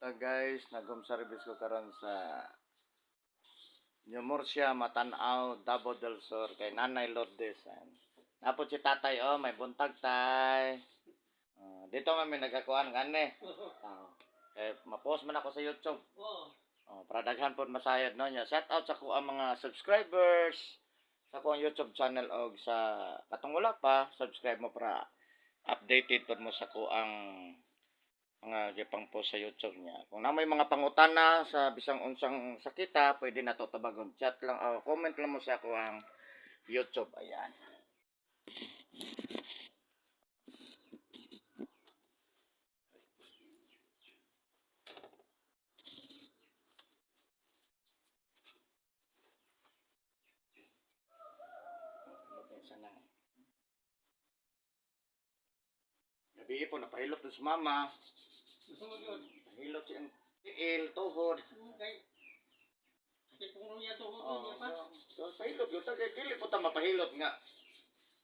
Ta guys, nag-home service ko karon sa New Murcia, Matanao, Davao del Sur kay Nanay Lourdes. Ayan. Napot si tatay, oh, may buntag, tay. Ah, dito man may nagakuan gani. Ah, eh, ma-post man ako sa YouTube. Oo. Oh, para daghan pod masayod no nya. Shout out sa ko ang mga subscribers sa akong YouTube channel og sa katong wala pa, subscribe mo para updated pod mo sa ko ang mga gipang post sa YouTube niya. Kung na may mga pangutana sa bisang unsang sakita, pwede na to tabagon chat lang o comment lang mo sa ako ang YouTube. Ayan. Sana. Gabi po, napahilot to sa mama. Gusto mo yun. Nahilot siyang tiil, tuhod. Kay, sakit kung niya to, Oh, niya pa. so, pahilot yun. Tagay, dili po ta mapahilot nga.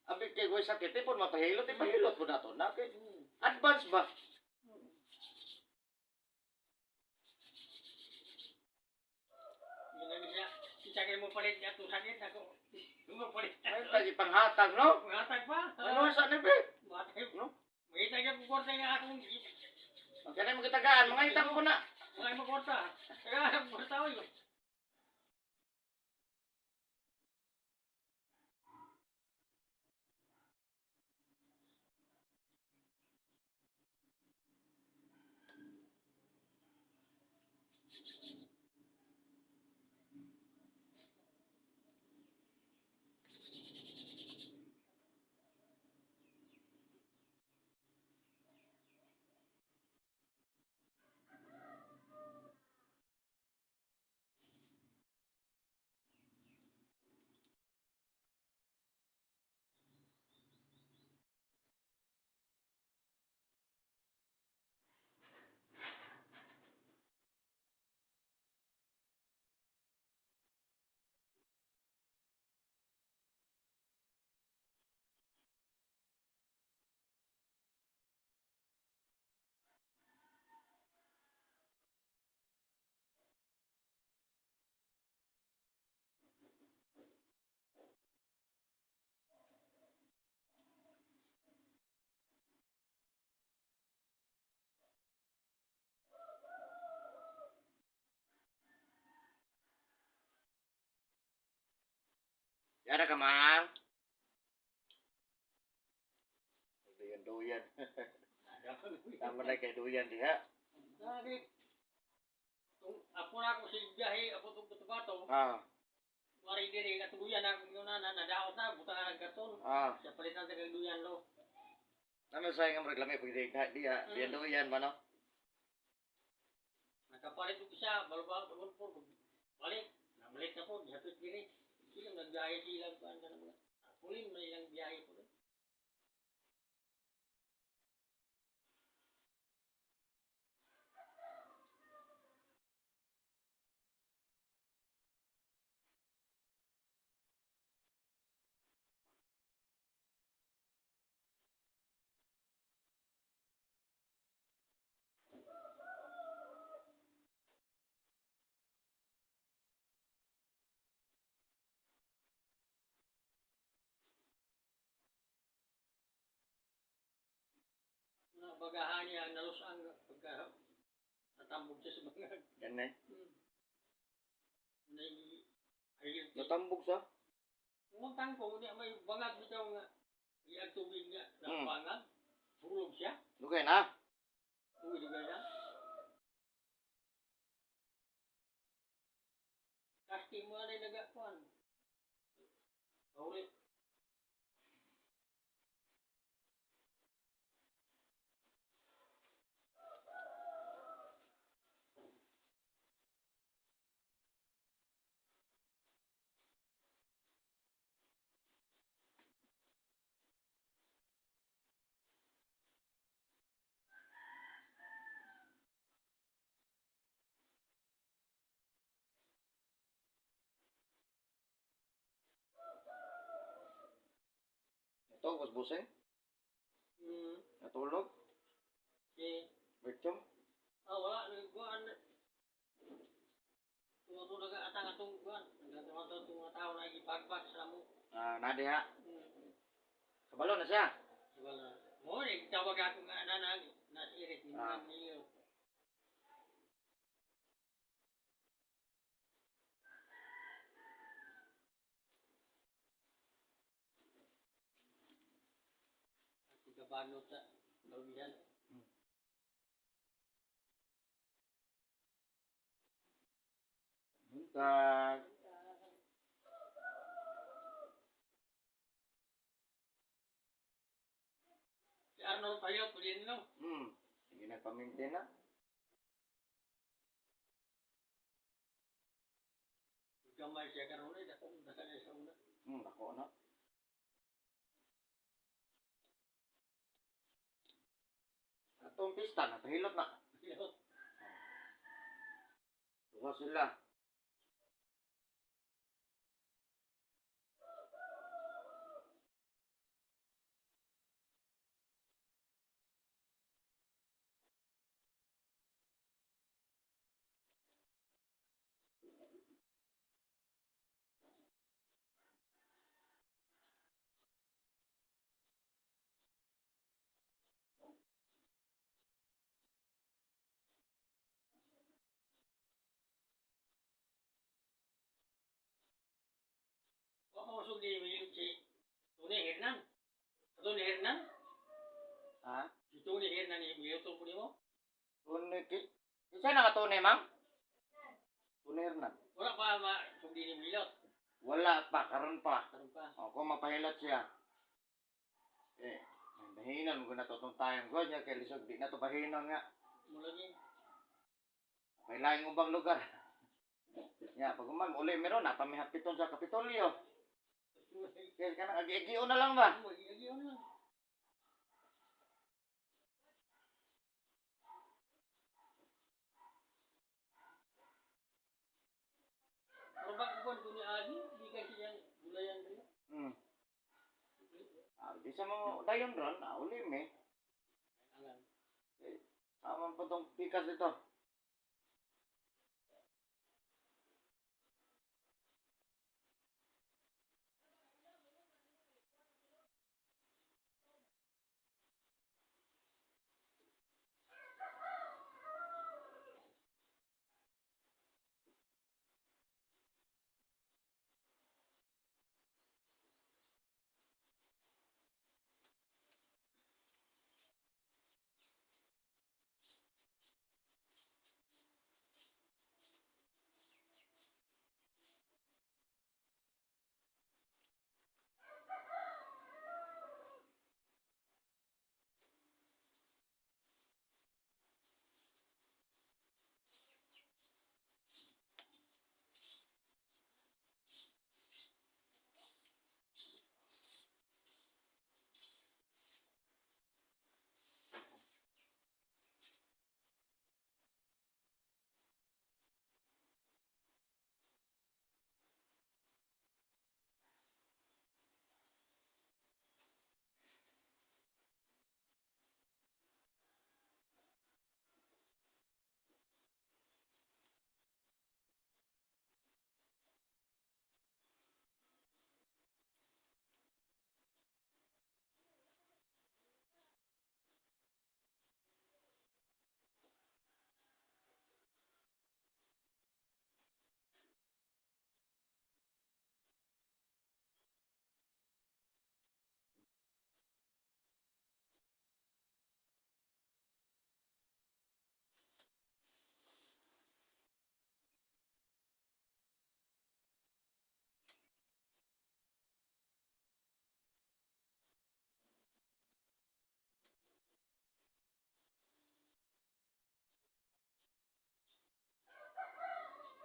Abi kay way sakit, di po mapahilot, di pahilot po na to. Na, kay, advance ba? Yun ang siya. Siya kayo mo palit niya itong sakit. Ako, mo palit. Ay, tayo panghatag, no? Matag pa. Ano sa ni be? Matag. No? Makita ka kung kwarta nga akong. Ang kanay mo kitagaan, mga itang ko na. Mga mo kwarta. Kaya kwarta ko yun. Yara ka, ma'am. Duyan, duyan. Tama na kay duyan diha. Bakit? Ako na ako sa biyahe, ako itong bato-bato. Wari diri, katuguyan na akong yun na, nadaot na, buta na ng karton. Sa palitan sa kagduyan lo. Ano sa nga reklame pag diha diha, duyan duyan ba no? Nakapalit og isa, balubag, balubag, balik. Nabalik na po, gihapit diri. Silang nagbiyahe silang kuan ka na mga. Pulin man ilang biyahe po. Na bagahan niya nalusang pagka natambog siya sa mga. Yan eh. Nay ay Natambog sa? Umuntang ko niya may bangag bitaw nga iyang tubig nga bangag. Hulog siya. Dugay na. Uy, dugay na. Kasti mo na nagakuan. Pauli. Ito, busbusing. Natulog. Si Berchong. Ah, wala nagkuan. Tuwa naga atang atong kuan. Nagatuwa to mga tao na gipagbag sa mo. Ah, na diha. Kabalo na siya. Wala. Mo ni tawag ako nga nanag na sirit ni niyo. Tigabano ta. Kawihan. Buntag. Si Arnold Payot, pwede no? Sige na paminti na. Gamay siya karon eh, dako dako sa una. Dako na. Atong pista na pahilot na. Payot. Duha sila. Wa mo sugdi mi si Tony Hernan. Tony Hernan? Ha? Si Tony Hernan ni YouTube ni mo. Tunay ki. Isa na ka tunay, ma'am? Tunay na. Wala pa ma sugdi ni Milot. Wala pa, karon pa. Karon pa. O, kung mapahilot siya. Eh, bahinon mo na to tong tayong god niya kay lisod di na to bahinon nga. Mula ni. May laing ubang lugar. Ya, pag umam, uli meron na pamihapiton sa Kapitolyo. Kaya kanang agi-agio na lang ba? Mo igi lang. Pero ba kung ni Agi, di kasi yang gulayan rin. Ah, di sa mo dayon ron, uli me. Alam. Eh, tama pa tong pikas dito.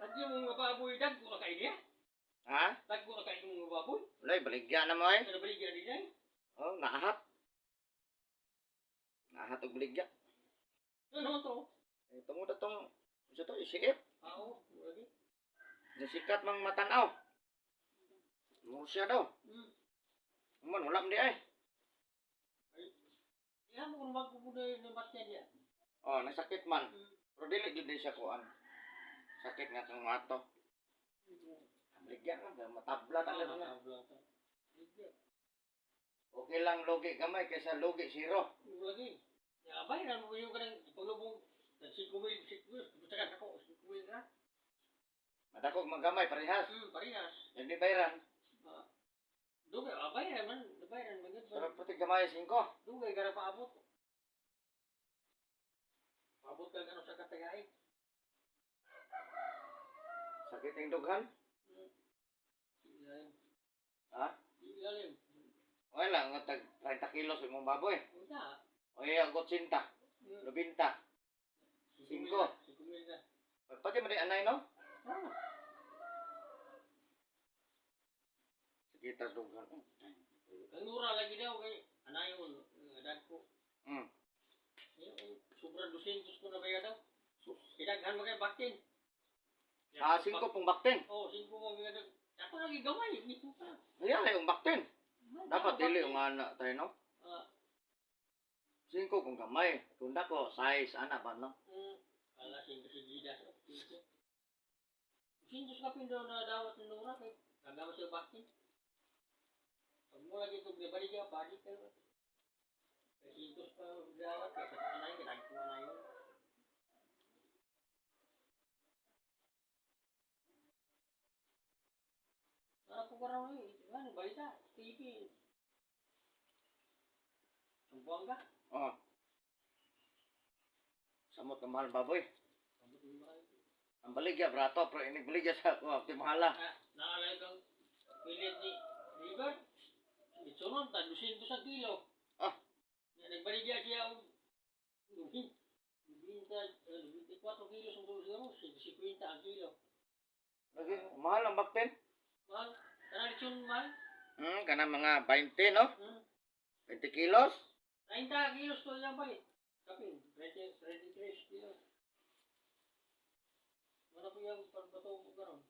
At yung mga baboy, dagko ka kay niya? Ha? Dagko ka kay mga baboy? Wala, baligya na mo eh. Ano baligya din yan? Oh, naahat. Naahat og baligya. Ano to? Eh, tungod na tong, isa to, isiip. Oo, lagi. Nasikat mang matanaw. Mursiya daw. Man, wala man di ay. Kaya mo kung magpupunay ng batya niya. Oh, nasakit man. Pero dili gyud di siya kuan. Sakit nga kang ato. Bigyan lang, matabla talaga na. Okay lang lugi gamay kaysa lugi zero. Lagi. Ya, bayaran mo yung kanang paglubong 5,000, 5,000, basta ka ako, 5,000 na. Madakog magamay parehas. Parehas. Hindi bayran. Ah, dugay, ah, bayaran man, bayaran man gud. Pero pati gamay 5. Dugay ka na paabot. Paabot ka ano sa katagay. Sakit ang dughan. Ilalim. Ha? Ilalim. Okay lang, nga tag 30 kilos imong baboy. Unsa? O iya, 80, 90. Singko. 5,000 na. Pati man di anay no? Ah, Sakit ang dughan. ang mura lagi daw kay anayon dagko. Yung sobra 200 ko na bayad daw. Kidaghan mo kay baktin. Ah, 5 pong bakten. Oh, 5 mo bayad daw. Ako lagi gamay, nito pa. Ayan yung bakten. Dapat dili yung ana tayo no? Ah, 5 kung gamay. Kung dako, size ana ba no? Ala sing kasi gidas. 200 ka pin daw na dawat ni Nora kay kagama sa baktin. Pag mo lagi itong balik ka, balik ka. Kay 5 pa dawat kay sa kanay kay dagko na yun. Para ko karon eh, ano balita, TV. Zamboanga. Oh. Samot ang mahal baboy. Samot ang mahal. Ang baligya brato pero inig baligya sa ako oh, mahala. Ah, naalala kang pilit ni River. Itsunon, ta 200 sa kilo. Ah. Na nagbaligya siya og 24 kilos ang siguro, 50 ang kilo. Lagi mahal ang bakten. Mahal, kanang lechon mahal. Kana mga 20 no? 20 kilos. 30 kilos to iyang palit. Kapin, 20, 23 kilos. Wala po yung pagbato ko karon.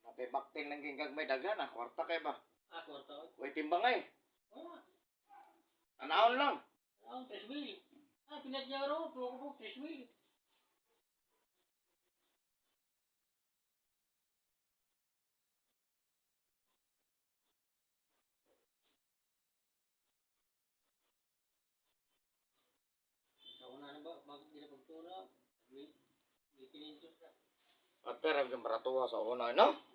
Napay bakten lang ging gagmay daghan ah, kwarta kay ba. Ah, kwarta. Oy. Way timbang ay. Wala. Tanawon lang. Ang 3,000. Ah, pinat niya ro, pulo ko 3,000. Sa una na ba, bakit di na pagtuna? May 500 na. At pero yung baratuwa sa una no?